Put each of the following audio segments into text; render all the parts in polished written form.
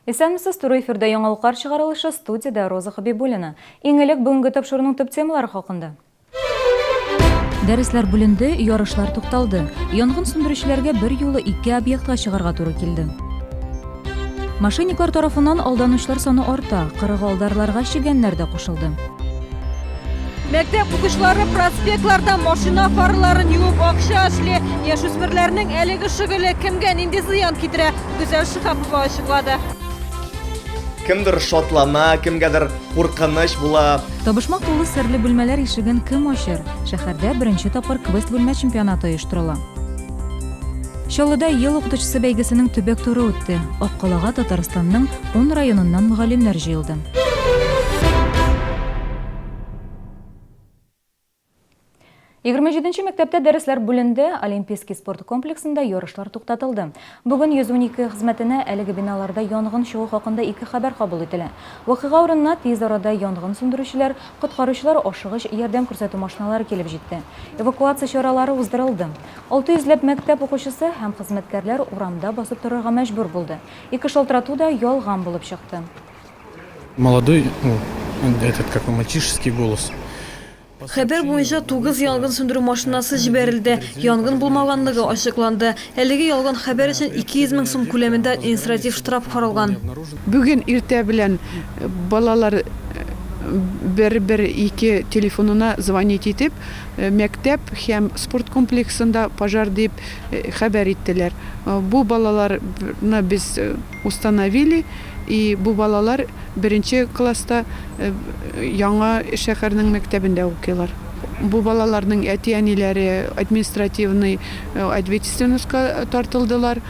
Исәнмесез, туры эфирда яңалыклар чыгарылышы, студиядә Роза Хабибуллина. Иң элек бүгенге тапшыруның төп темалары хакында. Дәресләр бүленде, ярышлар тукталды. Янгын сүндерүчеләргә бер юлы ике объектка чыгарга туры килде. Мошенниклар тарафыннан алданучылар саны арта, кырык алдарларга чегәннәр дә кушылды. Мәктәп укучылары проспектларда машина фараларын юып акча эшли. Яшүсмерләрнең әлеге шөгыле кемгә нинди зыян китерә, Гүзәл Шиһапова ачыклады. Кемдер шатлана, кемгәдер куркыныч була. Табышмак тулы серле бүлмәләр ишеген кем ачыр? Шәһәрдә беренче тапкыр квест-бүлмә чемпионаты оештырыла. Чаллыда Ел укытучысы бәйгесенең төбәк туры үтте. Аккалага Татарстанның ун районыннан мөгаллимнәр җыелды. 27 мәктәптә дәресләр бүленде, Олимпийский спорт комплексында ярышлар туктатылды. Бүген 112 хезмәтенә әлеге биналарда янгын чыгу хакында ике хәбәр кабул ителә. Вакыйга урынына тиз арада янгын сүндерүчеләр, коткаручылар, ашыгыч ярдәм күрсәтү машиналары килеп җитте. Эвакуация чаралары уздырылды. 600 ләп мәктәп укучысы һәм хезмәткәрләр урамда басып торырга мәҗбүр булды. Ике шалтырату да ялган булып чыкты. Молодой, ну, этот, как мальчишеский голос. Хәбәр буенча тугыз янгын сүндерү машинасы җибәрелде. Янгын булмаганлыгы ачыкланды. Әлеге ялган хәбәр өчен 200 мең сум күләмендә административ штраф каралган. Бүген иртә белән балалар бер, бер, ике телефонына звонить итеп, Мәктәп һәм спорт комплексында пожар дип хәбәр иттеләр. Бу балаларны без установили, и бу балалар беренче класста Яңа шәһәрнең мәктәбендә укыйлар. Бу балаларның әти-әниләре административный ответственностька тартылдылар.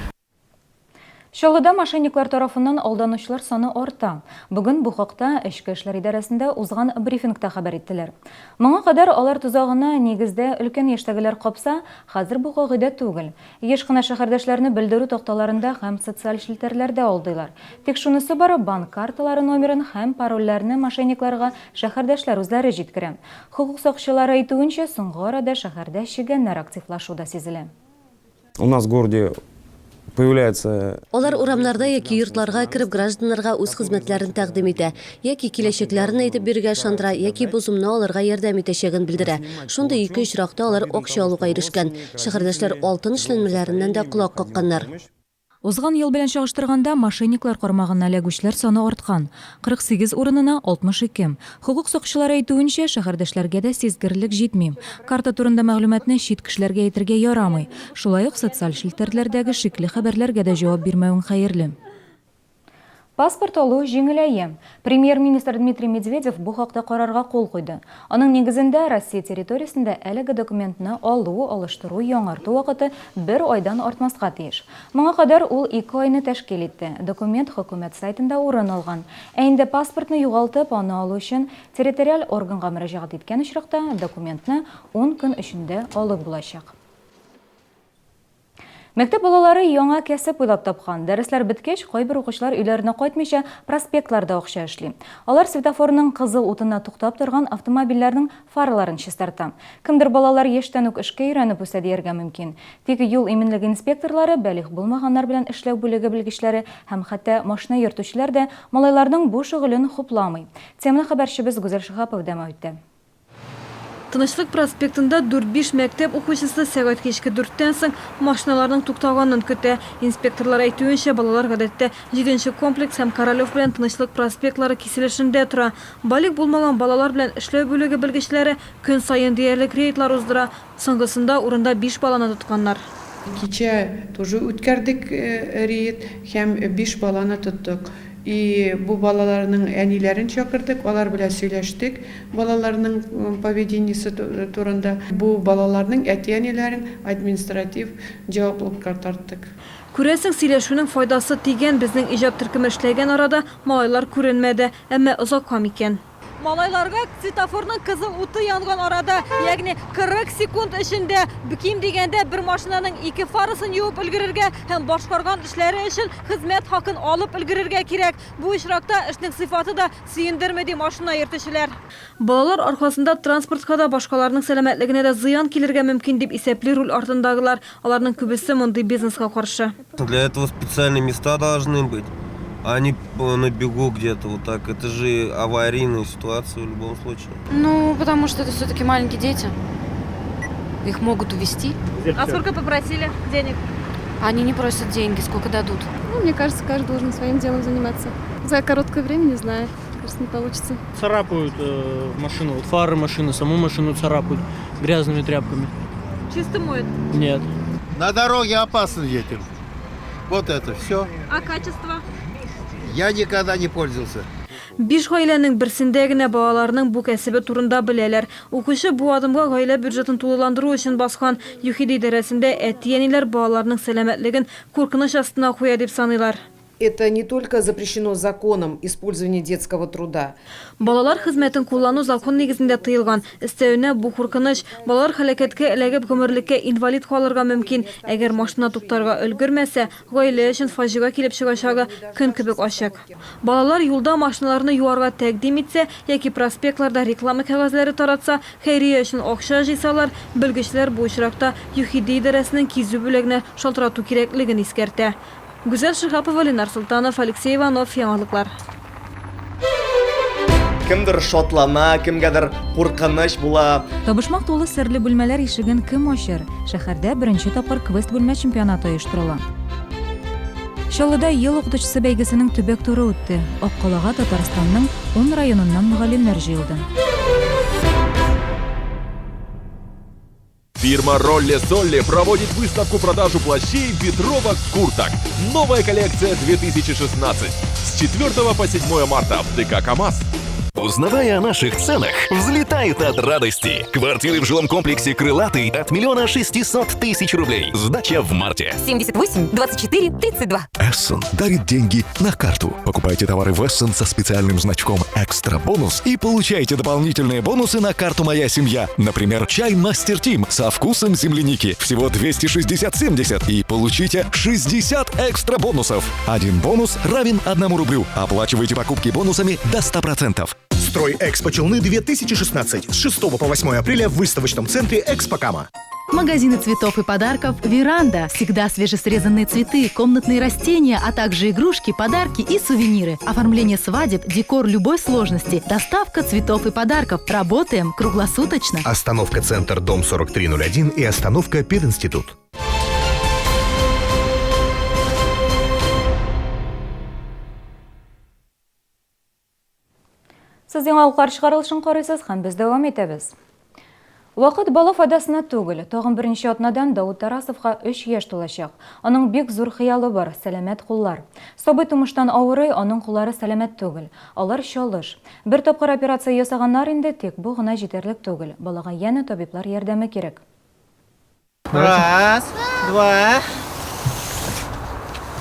Чаллыда мошенниклар тарафыннан алданучылар саны арта. Бүген бу хакта Эчке эшләр идарәсендә узган брифингта хәбәр иттеләр. Моңа кадәр алар тозагына, нигездә, өлкән яшьтәгеләр капса, хәзер бу кагыйдә түгел. Еш кына шәһәрдәшләрне белдерү такталарында һәм социаль челтәрләрдә алдыйлар. Тик шунысы бар, банк карталары номерын һәм парольләрне мошенникларга шәһәрдәшләр үзләре җиткерә. Хокук сакчылары әйтүенчә, соңгы арада шәһәрдә чегәннәр активлашу да сизелә. У нас в городе появляется. Алар урамнарда яки йортларга кереп гражданнарга үз хезмәтләрен тәкъдим итә, яки киләчәкләрен әйтеп бирергә ышандыра, яки бозымны алырга ярдәм итәчәген белдерә. Шундый ике очракта алар акча алуга ирешкән. Шәһәрдәшләр алтын эшләнмәләреннән дә колак какканнар. Узган ел белән чагыштырганда, мошенниклар кармагына эләгүчеләр саны арткан, 48 урынына, 62. Хокук сакчылары әйтүенчә, шәһәрдәшләргә дә сизгерлек җитми. Карта турында мәгълүматны чит кешеләргә әйтергә ярамый. Шулай ук социаль челтәрләрдәге шикле хәбәрләргә дә җавап бирмәвең хәерле. Паспорт алу җиңеләя. Премьер-министр Дмитрий Медведев бу хакта карарга кул куйды. Аның нигезендә, Россия территориясендә әлеге документны алу, алыштыру, яңарту вакыты бер айдан артмаска тиеш. Моңа кадәр ул ике айны тәшкил итте. Документ хөкүмәт сайтында урын алган. Ә инде паспортны югалтып, аны алу өчен территориаль органга мөрәҗәгать иткән очракта, документны ун көн эчендә алып булачак. Мәктәп балалары яңа кәсеп уйлап тапкан. Дәресләр беткәч, кайбер укучылар өйләренә кайтмыйча, проспектларда акча эшли. Алар светофорның кызыл утына туктап торган автомобильләрнең фараларын чистарта. Кемдер балалар яшьтән үк эшкә өйрәнеп үсә дияргә мөмкин. Тик юл иминлеге инспекторлары, балигъ булмаганнар белән эшләү бүлеге белгечләре һәм хәтта машина йөртүчеләр дә малайларның бу шөгылен хупламый. Теманы хәбәрчебез Гүзәл Шиһапова дәвам итә. Тынычлык проспектында дүрт-биш мәктәп укучысы сәгать кичке дүрттән соң машиналарның туктаганын көтә. Инспекторлар әйтүенчә, балалар гадәттә җиденче комплекс һәм Королев белән Тынычлык проспектлары киселешендә тора. Балигъ булмаган балалар белән эшләү бүлеге белгечләре көн саен диярлек рейдлар уздыра. Соңгысында урында биш баланы тотканнар. Кичә тоже үткәрдек рейд һәм биш баланы тоттык. И бу балаларның әниләрен чакырдык, алар белән сөйләштек балаларның поведениесе турында. Бу балаларның әти-әниләрен административ җаваплылыкка тарттык. Күрәсең, сөйләшүнең файдасы тигән, безнең иҗат төркеме эшләгән арада малайлар күренмәде. Әмма озакка микән? Малайларга светофорның кызыл уты янган арада, ягъни 40 секунд эчендә, ким дигәндә бер машинаның ике фарасын юып өлгерергә һәм башкарган эшләре өчен хезмәт хакын алып өлгерергә кирәк. Бу очракта эшнең сыйфаты да сөендерми, ди машина йөртүчеләр. Балалар аркасында транспортка да, башкаларның сәламәтлегенә дә зыян килергә мөмкин, дип исәпли руль артындагылар. Аларның күбесе мондый бизнеска каршы. Для этого специальные места должны быть. Они на бегу где-то вот так. Это же аварийная ситуация в любом случае. Ну, потому что это все-таки маленькие дети. Их могут увести. А сколько попросили денег? Они не просят деньги, сколько дадут. Ну, мне кажется, каждый должен своим делом заниматься. За короткое время, не знаю, кажется, не получится. Царапают машину, вот фары машины, саму машину царапают грязными тряпками. Чисто моют? Нет. На дороге опасно детям. Вот это все. А качество? Я никогда не пользовался. Биш гаиләнең берсендә генә балаларының бу кәсебе турында беләләр. Укучы бу адымга гаилә бюджетын тулыландыру өчен баскан. ЮХИДИ идарәсендә әти-әниләр балаларының сәламәтлеген куркыныч астына куя дип саныйлар. Это не только запрещено законом использование детского труда. Балалар хезмәтен куллану закон нигезендә тыелган. Өстәвенә, бу куркыныч. Балалар һәлакәткә эләгеп, гомерлеккә инвалид калырга мөмкин. Әгәр машина туктарга өлгермәсә, гаилә өчен фаҗига килеп чыгачагы көн кебек ачык. Балалар юлда машиналарны юарга тәкъдим итсә яки проспектларда реклама кәгазьләре таратса, хәйрия өчен акча җыйсалар, белгечләр бу очракта ЮХИДИ идарәсенең кизү бүлегенә шалтырату кирәклеген искәртә. Гүзәл Шиһапова, Ленар Солтанов, Алексей Иванов, Яңалыклар. Кемдер шатлана, кемгәдер куркыныч була. Табышмак тулы серле бүлмәләр ишеген кем ачыр? Шәһәрдә беренче тапкыр квест-бүлмә чемпионаты оештырыла. Чаллыда Ел укытучысы бәйгесенең төбәк туры үтте. Аккалага Татарстанның ун районыннан мөгаллимнәр җыелды. Фирма Ролли Солли проводит выставку-продажу плащей, ветровок, курток. Новая коллекция 2016. С 4 по 7 марта в ДК КАМАЗ. Узнавая о наших ценах, взлетает от радости. Квартиры в жилом комплексе «Крылатый» от 1 600 000 рублей. Сдача в марте. 78 24 32. Эссен дарит деньги на карту. Покупайте товары в Эссен со специальным значком «Экстра бонус» и получайте дополнительные бонусы на карту «Моя семья». Например, чай «Мастер Тим» со вкусом земляники. Всего 260,70 и получите 60 экстра бонусов. Один бонус равен 1 рублю. Оплачивайте покупки бонусами до 100%. Строй Экспо Челны 2016 с 6 по 8 апреля в выставочном центре Экспо Кама. Магазины цветов и подарков «Веранда». Всегда свежесрезанные цветы, комнатные растения, а также игрушки, подарки и сувениры. Оформление свадеб, декор любой сложности, доставка цветов и подарков. Работаем круглосуточно. Остановка «Центр», дом 4301 и остановка «Пединститут». Сез яңалыклар чыгарылышын карыйсыз һәм без дәвам итәбез. Вакыт бала файдасына түгел. Тагын берничә атнадан Давыт Тарасовка 3 яшь тулачак. Аның бик зур хыялы бар, сәламәт куллар. Сабый тумыштан авырый, аның куллары сәламәт түгел. Алар чалыш. Бер тапкыр операция ясаганнар инде, тик бу гына җитәрлек түгел. Балага янә табиблар ярдәме кирәк. Раз, два.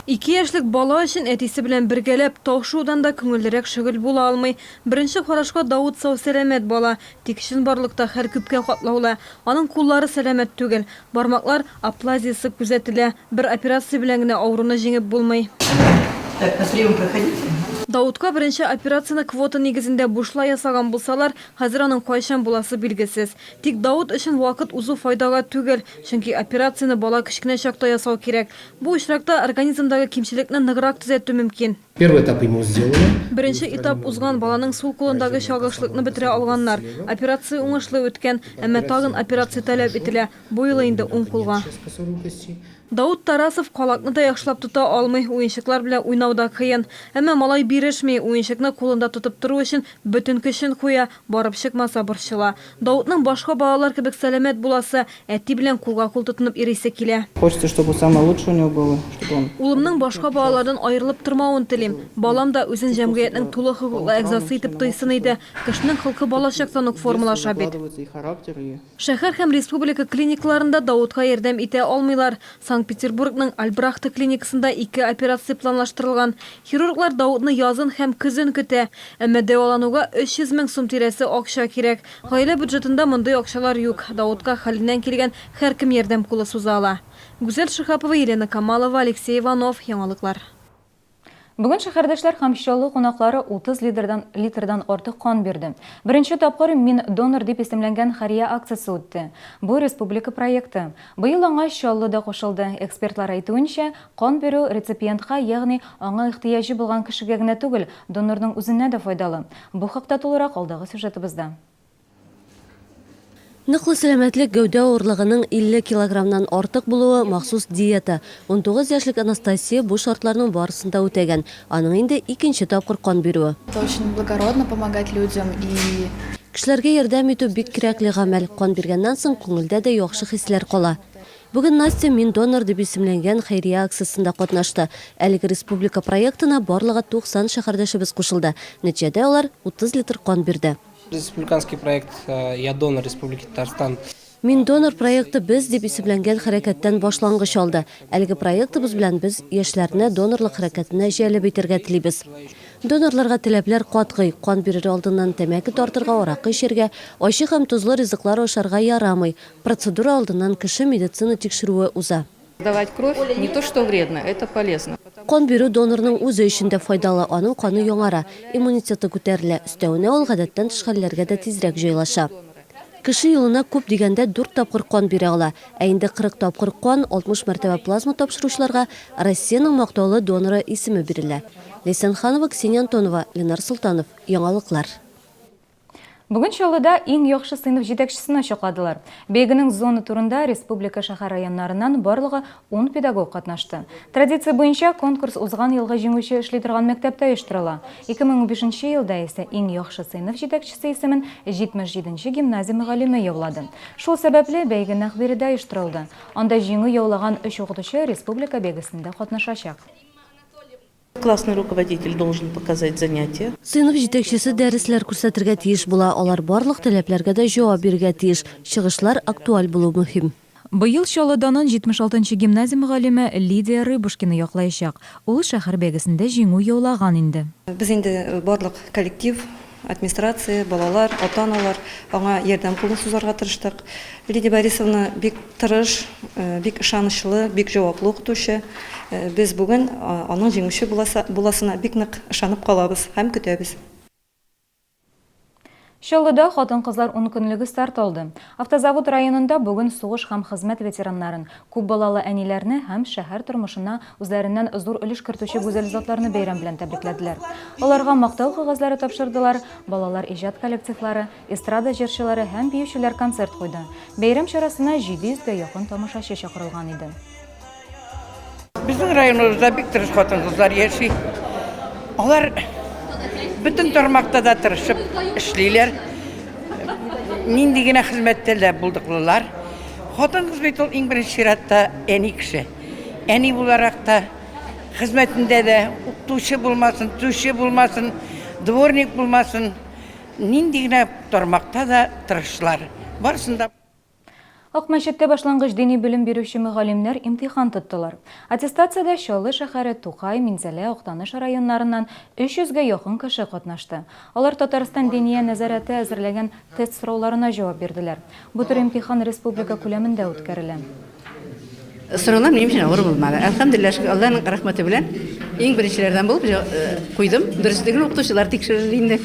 Ике яшьлек бала өчен әтисе белән бергәләп тау шуудан да күңеллерәк шөгыль була алмый. Беренче карашка Давыт сау-сәламәт бала. Тик чынбарлыкта хәл күпкә катлаулы. Аның куллары сәламәт түгел. Бармаклар аплазиясе күзәтелә. Бер операция белән генә авыруны җиңеп булмый. Так, на прием проходите. Давытка беренче операцияне квота нигезендә бушлай ясаган булсалар, хәзер аның кайчан буласы билгесез. Тик Давыт өчен вакыт узу файдага түгел, чөнки операцияне бала кечкенә чакта ясау кирәк. Бу очракта организмдагы кимчелекне ныграк төзәтү мөмкин. Первый этап ему сделали. Беренче этап узган, баланың сул кулындагы чалгышлыкны бетерә алганнар. Операция уңышлы үткән, әмма тагын операция таләп ителә, бу юлы инде уң кулга. Давыт Тарасов калакны да яхшылап тота алмый, уенчыклар белән уйнау да кыен. Әмма малай бирешми, уенчыкны кулында тотып тору өчен бөтен көчен куя, барып чыкмаса борчыла. Давытның башка балалар кебек сәламәт буласы, әти белән кулга-кул тотынып йөрисе килә. Хочется, чтобы самое лучшее у него было, чтобы он... Улымның башка балалардан аерылып тормавын телим. Балам да үзен җәмгыятьнең тулы хокуклы әгъзасы итеп тойсын иде. Кешенең холкы балачактан ук формалаша бит. Шәһәр һәм республика клиникаларында Давытка ярдәм итә алмыйлар. Санкт-Петербургның Альбрахта клиникасында ике операция планлаштырылган. Хирурглар Давытны язын һәм көзен көтә. Әмма дәвалануга 300 мең сум тирәсе акча кирәк. Гаилә бюджетында мондый акчалар юк. Давытка хәленнән килгән һәркем ярдәм кулы суза ала. Гүзәл Шиһапова, Елена Камалова, Алексей Иванов, Яңалыклар. Бүген шәһәрдәшләр һәм Чаллы кунаклары 30 литрдан литрдан артык кан бирде. Беренче тапкыр Мин донор дип исемләнгән хәрия акциясе үтте. Бу республика проекты. Быел аңа Чаллы да кушылды. Экспертлар әйтүенчә, кан бирү реципиентка, ягъни аңа ихтыяҗы булган кешегә генә түгел, донорның үзенә дә файдалы. Бу хакта тулырак алдагы сюжетыбызда. Ныклы сәламәтлек, гәүдә авырлыгының 50 килограммнан артык булуы, махсус диета. 19 яшьлек Анастасия бу шартларның барысын да үтәгән. Аның инде икенче тапкыр кан бирүе. Это очень благородно помогать людям и. Кешеләргә ярдәм итү бик кирәкле гамәл. Кан биргәннән соң күңелдә дә яхшы хисләр кала. Бүген Настя Мин донор дип исемләнгән хәйрия акциясендә катнашты. Әлеге республика проектына барлыгы 90 шәһәрдәшебез кушылды. Нәтиҗәдә алар 30 литр кан бирде. Республиканский проект Я донор Республики Татарстан. Мин донор проекты Без дип исемләнгән хәрәкәттән башлангыч алды. Әлеге проектыбыз белән без яшьләрне донорлык хәрәкәтенә җәлеп итәргә телибез. Донорларга таләпләр катгый, кан бирер алдыннан тәмәке тартырга, аракы эчәргә, ачы һәм тозлы ризыклар ашарга ярамый. Процедура алдыннан кеше медицина тикшерүе уза. Давать кровь не то что вредно, это полезно. Кан бирү донорның үзе өчен дә файдалы, аның каны яңара, иммунитеты күтәрелә, өстәвенә ул гадәттән тыш хәлләргә дә тизрәк җайлаша. Кеше елына күп дигәндә дүрт тапкыр кан бирә ала, ә инде 40 тапкыр кан, 60 мәртәбә плазма тапшыручыларга Россиянең мактаулы доноры исеме бирелә. Ләйсән Ханова, Ксения Антонова, Ленар Солтанов, Яңалыклар. Бүген Чаллыда иң яхшы сыйныф җитәкчесен ачыкладылар. Бәйгенең зона турында республика шәһәр-районнарыннан барлыгы ун педагог катнашты. Традиция буенча, конкурс узган елгы җиңүче эшли торган мәктәптә оештырыла. 2015 нче елда исә иң яхшы сыйныф җитәкчесе исемен 77 нче гимназия мөгаллиме яулады. Шул сәбәпле, бәйге нәкъ биредә оештырылды. Анда җиңү яулаган өч укытучы республика бәйгесендә катнашачак. Классный руководитель должен показать занятия. Сыйныф җитәкчесе дәресләр күрсәтергә тиеш була, алар барлык таләпләргә дә җавап бирергә тиеш, чыгышлар актуаль булу мөһим. Быел Чаллы данын 76 нчы гимназия мөгаллиме Лидия Рыбушкина яклаячак. Ул шәһәр бәйгесендә җиңү яулаган инде. Без инде барлык коллектив Администрация, балалар, ата-аналар аңа ярдәм кулын сузарга тырыштык. Лидия Борисовна бик тырыш, бик ышанычлы, бик җаваплы укытучы. Без бүген аның җиңүче буласына бик нык ышанып калабыз һәм көтәбез. Чаллыда хатын-кызлар ункөнлеге старт алды. Автозавод районында бүген сугыш һәм хезмәт ветераннарын, күп балалы әниләрне һәм шәһәр тормышына үзләреннән зур өлеш кертүче гүзәл затларны бәйрәм белән тәбрикләделәр. Аларга мактау кәгазьләре тапшырдылар, балалар иҗат коллективлары, эстрада җырчылары һәм биючеләр концерт куйды. Бәйрәм чарасына 700 гә якын тамашачы чакырылган иде. Безнең районыбызда бик тырыш хатын-кызлар яши. Алар бөтен тармакта да тырышып эшлиләр. Нинди генә хезмәттә дә булдыклылар. Хатын-кыз бит ул иң беренче чиратта әни кеше. Әни буларак та, хезмәтендә дә, укытучы булмасын, төзүче булмасын, дворник булмасын, нинди генә тармакта да тырышлар. Барысын да. Акмәчеттә башлангыч дини белем бирүче мөгаллимнәр имтихан тоттылар. Аттестациядә Чаллы шәһәре, Тукай, Минзәлә, Актаныш районнарыннан 300 гә якын кеше катнашты. Алар Татарстан Диния нәзарәте әзерләгән тест сорауларына җавап бирделәр. Бу төр имтихан республика күләмендә үткәрелә. Сораулар минем өчен авыр булмады. Әлхәмдүлилләһ, шөкер, Аллаһның рәхмәте белән иң беренчеләрдән булып куйдым. Дөреслеген укытучылар тикшерер инде.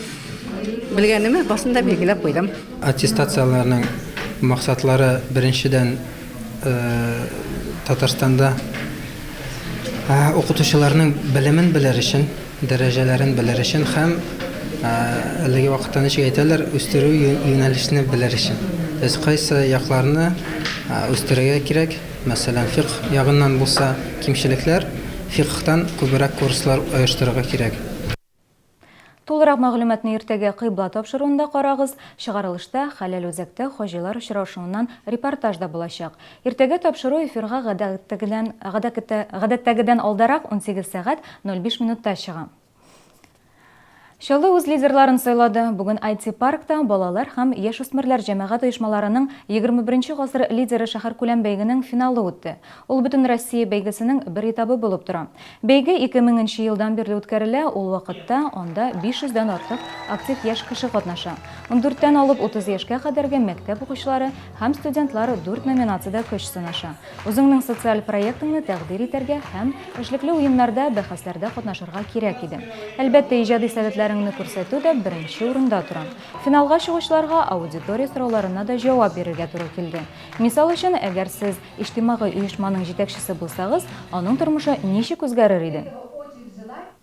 Белгәнемә басын да билгеләп куйдым. Аттестацияләрнең максатлары, беренчедән, Татарстанда укытучыларның белемен белер өчен, дәрәҗәләрен белер өчен һәм әлеге вакытта ничек әйтәләр, үстерү юнәлешне белер өчен. То есть кайсы якларны үстерергә кирәк, мәсәлән, фикһ ягыннан булса кимчелекләр, фикһтан күбрәк курслар оештырырга кирәк. Тулырак мәгълүматны иртәгә Кыйбла тапшыруында карагыз. Чыгарылышта Хәләл үзәктә хаҗилар очрашуыннан репортаж да булачак. Иртәгә тапшыру эфирга гадәттәгедән гадәттәгедән алдарак 18 сәгать 05 минутта чыга. Чаллы үз лидерларын сайлады. Бүген IT-паркта балалар һәм яшүсмерләр җәмәгать оешмаларының 21 гасыр лидеры шәһәркүләм бәйгенең финалы үтте. Ул Бөтенроссия бәйгесенең бер этабы булып тора. Бәйге 2000 нче елдан бирле үткәрелә, ул вакытта анда 500 дән артык актив яшь кеше катнаша. Ундүрттән алып 30 яшькә кадәрге мәктәп укучылары һәм студентлар дүрт номинациядә көч сынаша. Үзеңнең социаль проектыңны тәкъдир итәргә һәм эшлекле уеннарда, бәхәсләрдә катнашырга кирәк иде. Әлбәттә, иҗади сәләтләреңне күрсәтү дә беренче урында тора. Финалга чыгучыларга аудитория сорауларына да җавап бирергә туры килде. Мисал өчен, әгәр сез иҗтимагый оешманың җитәкчесе булсагыз, аның тормышы ничек үзгәрер иде?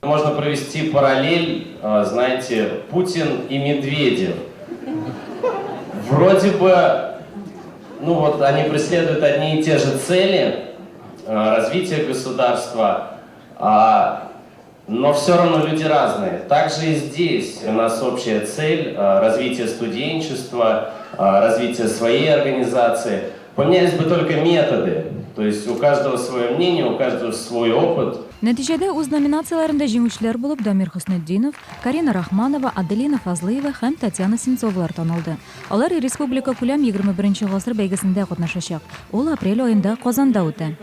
Можно провести параллель, знаете, Путин и Медведев. Вроде бы ну вот они преследуют одни и те же цели развитие государства, а, но все равно люди разные. Также и здесь у нас общая цель развитие студенчества, развитие своей организации. Поменялись бы только методы. То есть у каждого свое мнение, у каждого свой опыт. Нәтиҗәдә үз номинацияләрендә җиңүчеләр булып Дамир Хөснетдинов, Карина Рахманова, Аделина Фазлыева һәм Татьяна Сенцовалар танылды. Алар республикакүләм 21 нче гасыр бәйгесендә катнашачак. Ул апрель аенда Казанда үтә.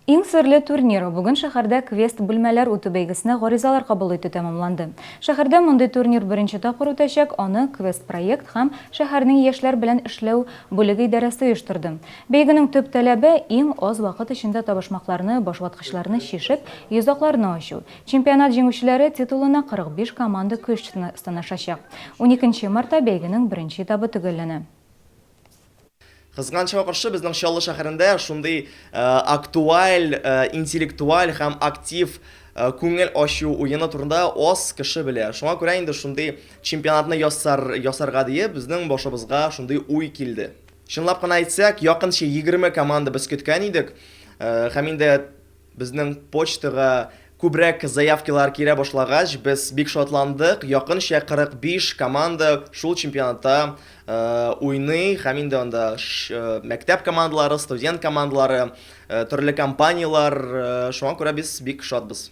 Иң серле турнир. Бүген шәһәрдә квест-бүлмәләр үтү бәйгесенә гаризалар кабул итү тәмамланды. Шәһәрдә мондый турнир беренче тапкыр үтәчәк, аны квест-проект һәм шәһәрнең яшьләр белән эшләү бүлеге идарәсе оештырды. Бәйгенең төп таләбе, иң аз вакыт эчендә табышмакларны, башваткычларны чишеп, йозакларны ачу. Чемпионат җиңүчеләре титулына 45 команда көч сынашачак. Уникенче мартта бәйгенең беренче этабы төгәлләнә. Кызганычка каршы, безнең Чаллы шәһәрендә шундый актуаль, интеллектуаль һәм актив күңел ачу уены турында аз кеше белә. Шуңа күрә инде шундый чемпионатны ясар, ясарга диеп, безнең башыбызга шундый уй килде. Чынлап кына әйтсәк, якынча 20 команда без көткән идек. Һәм инде Безнең почтага күбрәк заявкалар килә башлагач, без бик шатландык. Якынча 45 команда шул чемпионатта уйный һәм инде анда мәктәп командалары, студент командалары, төрле компанияләр, шуңа күрә без бик шатбыз.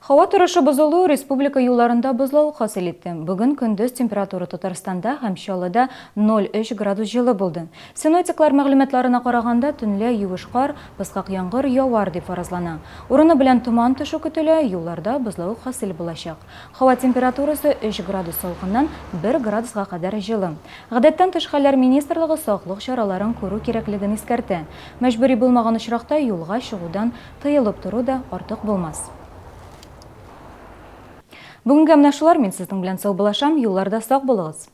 Һава торышы бозылу республика юлларында бозлавык хасил итте. Бүген көндез температура Татарстанда һәм Чаллыда 0,3 градус җылы булды. Синоптиклар мәгълүматларына караганда, төнлә юеш кар, пыскак яңгыр явар дип фаразлана. Урыны белән томан төшү көтелә, юлларда бозлавык хасил булачак. Һава температурасы 3 градус салкыннан 1 градуска кадәр җылы. Гадәттән тыш хәлләр министрлыгы саклык чараларын күрү кирәклеген искәртә. Мәҗбүри булмаган очракта юлга чыгудан Тыелып тору да артык булмас. Бүгенгә менә шулар, мин сезнең белән саубуллашам, юлларда сак булыгыз!